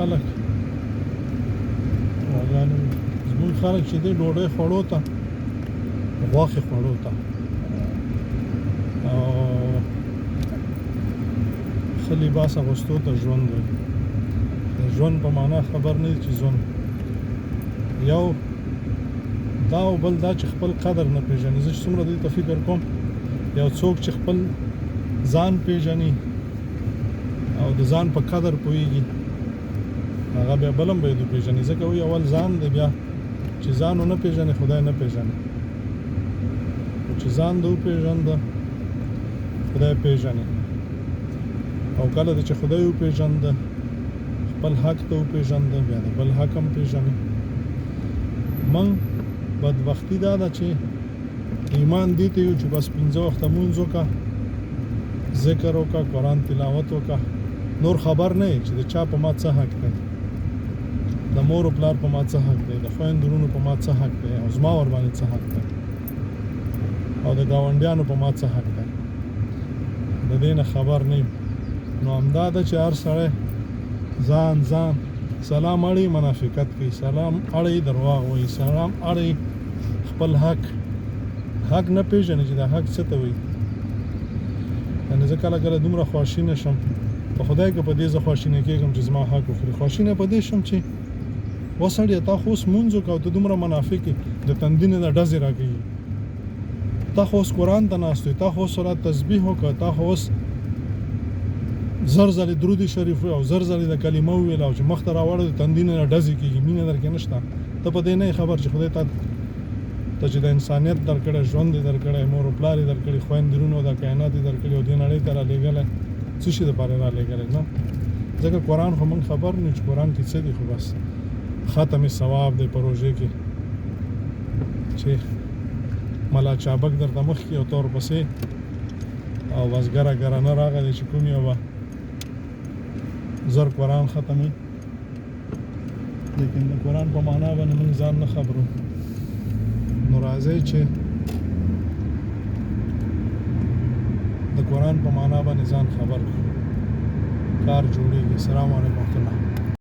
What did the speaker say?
خلک غواګانې، زمونږ خلک چې دی ډوډۍ خوړو ته، غوښې خوړو ته او ښه لباس اغوستو ته ژوند وایي. د ژوند په معنا خبر نه دي چې ژوند یو دا او بل دا چې خپل قدر نه پیژني. زه چې څومره دې ته فکر کوم، یو څوک چې خپل ځان پیژني او د ځان په قدر پوهیږي، هغه بیا بل هم باید وپېژني، ځکه وایي اول ځان دی، بیا چې ځان ونه پېژنې خدای نه پېژنې، خو چې ځان د وپېژنده خدای پېژنې، او کله د چې خدای وپېژنده، خپل حق ته وپېژنده، بیا د بل حق هم پېژنې. موږ بدبختي دا ده چې ایمان دې ته یو چې بس پنځه وخته مونځ وکړه، ذکر وکړه، قرآن تلاوت وکړه، نور خبر نه یې چې د چا په ما څه حق دی، د مور او پلار په ما څه حق دی، د خویندو وروڼو په ما څه حق دی، او زما ورباندې څه حق دی، او د ګاونډیانو په ما څه حق دی، د دې نه خبر نه یم. نو همدا ده چې هر سړی ځان ځان سلام اړي منافقت کوي، سلام اړي درواغ وایي، سلام اړي خپل حق حق نه پیژني چې دا حق څه ته وایي. یعنې زه کله کله دومره خواشینی شم په خدای که په دې زه خواشینی کېږم چې زما حق وخوري، خواشینی په دې شم چې وسړیه تا خو اوس مونځ وکړه او ته دومره منافق یې، د تندي نه د ډزې راکوي، تا خو اوس قرآن ته ناست وې، تا خو اوس صلات تسبیح وکړه، تا خو اوس زر ځلې درود شریف او زر ځلې د کلمه وویله، او چې مخ ته راوړې د تندي نه ډزې کېږي، مینه درکې نشته، ته په دې نه یې خبر چې خدای تا ته چې د انسانیت درکړی، ژوند یې درکړی، مور او پلار یې درکړي، خویندې وروڼه او دا کائنات یې درکړي او دې نړۍ ته رالیږلی، څه شي دپاره یې رالیږلی؟ نه ځکه قرآن خو موږ خبر نه یو چې قرآن کې څه دي، خو بس ختم ثواب دی په روژې کې چې ملا چابک درته مخکې او ته ورپسې او بس ګره ګره نه راغلی چې کوم یو به زر قرآن ختموي، لیکن د قرآن په معنا باندې موږ ځان نه خبرو. نو راځئ چې د قرآن په معنا باندې ځان خبر کړو، کار جوړیږي. السلام علیکم ورحمت الله.